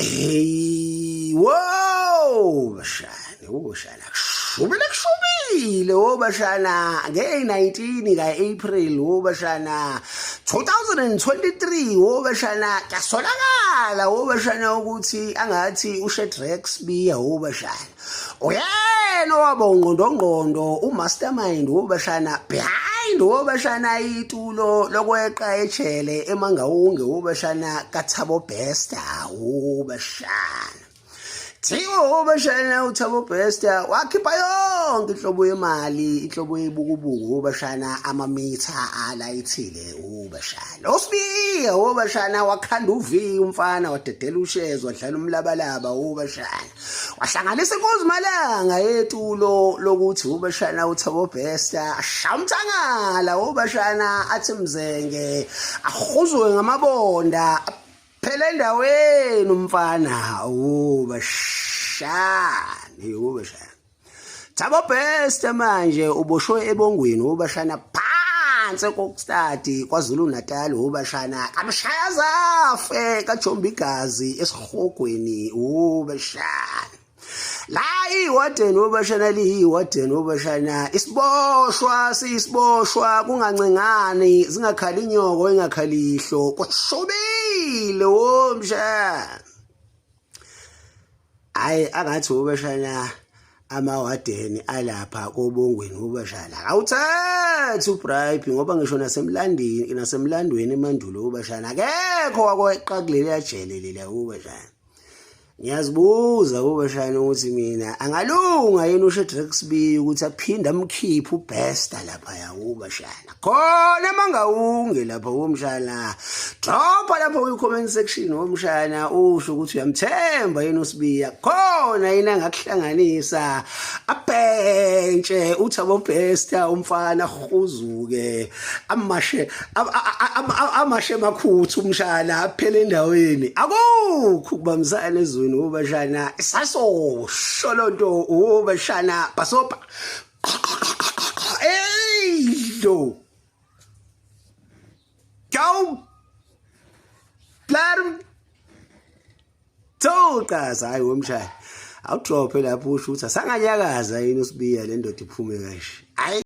Hey, wo bashana, wo bashana, kushubile kushubile, wo bashana, nge-19 ka-April, wo bashana, 2023, wo bashana, kuyasolakala, wo bashana ukuthi angathi uShadrack Sibiya, wo bashana. Uyena owaba ungqondongqondo, umastermind, wo bashana, behind, wo bashana, itulo lokweqa ejele eMangawunge, wo bashana, kaThabo Bester, wo bashana. Thiwa, wo bashana, uThabo Bester wakhipha yonke inhlobo yemali, inhlobo yebukubuku, wo bashana, amamitha alayithile, wo bashana. USibiya, wo bashana, wakhanda uV umfana, wadedela ushezi, wadlala umlabalaba, wo bashana. Wahlanganisa inkunzi malanga yetulo lokuthi ubashana uThabo Bester ashaya umthangala, ubashana, athi mzenge ahuzuke ngamabonda phela endaweni umfana, ubashana, ubashana. Thabo Bester manje uboshwe eBongweni, ubashana, phansi eKokstad, KwaZulu Natal, ubashana, kamshaya zafe kajomba igazi esihogweni, ubashana. La iwadeni, ubashana, liyiwadeni, ubashana, isiboshwa siyisiboshwa, kungancengani, zingakhali inyoko ingakhali ihlo, kushubile womshana. Hayi, angathi, ubashana, amawadeni alapha koBongweni, ubashana, awuthathi ubribe, ngoba ngisho nasemlandini, nasemlandweni emandulo, ubashana, akekho wakweqa kuleli jele lela, ubashana. Ngiyazibuza, ubashana, ukuthi mina angalunga yini uShadrack Sibiya ukuthi aphinde amkhiphe uBester lapha ya, ubashana, khona mangawunge lapha, umshana. Dropa lapho kwi-comment section, umshana, usho ukuthi uyamthemba yini uSibiya, khona yini angakuhlanganisa abhentshe uThabo Bester, umfana huzuke, amashe amashe makhuthu, umshana, aphele endaweni. Akukho ukubambisana ezweni, ubashana, isasosho lonto, ubashana, basopa. Hey lo Go Blarm. Thoqaza, hayi womshaya, awudrophe lapho usho ukuthi asanganyakaza yini uSibiya, le ndoda iphume kanje, hayi.